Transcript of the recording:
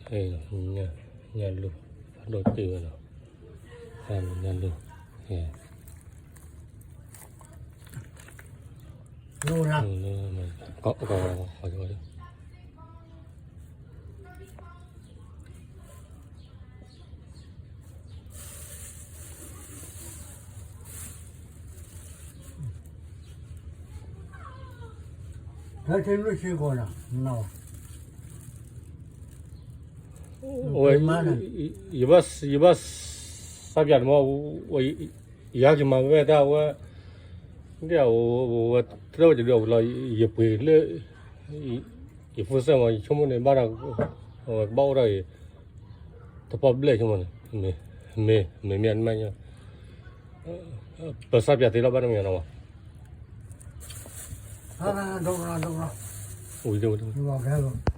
ညၣ်, ညၣ်လူၢ်, ဖးဒိၣ်တ့ၢ်ဝဲလီၤ, ညၣ်လူၢ်, ကီကီကီ ဝဲ, ယဘၣ်, ယဘၣ်စးပၠးန့ၣ်မ့ၢ်, ယဟဲက့ၤမၤဝဲတၢ်ဝဲ, ဒ်အဝဲတဒုးအီၤလီၤ, ယပှ့ၤလၢ ယဖိစဲမ့ၢ် ယဆိကမိၣ်န့ၣ် ဘၣ်ဒီး, ဝဲကဘၣ်အိၣ်ဒီးအံၤ, တပီၢ်ဘျဲၣ်ဆိကမိၣ်န့ၣ်, မ့ၢ်, မ့ၢ်မ့ၢ်မ့ၢ်, ပစးပၠးသ့လီၤဘၣ်တမ့ၢ်နီၤ, ဝံၤ,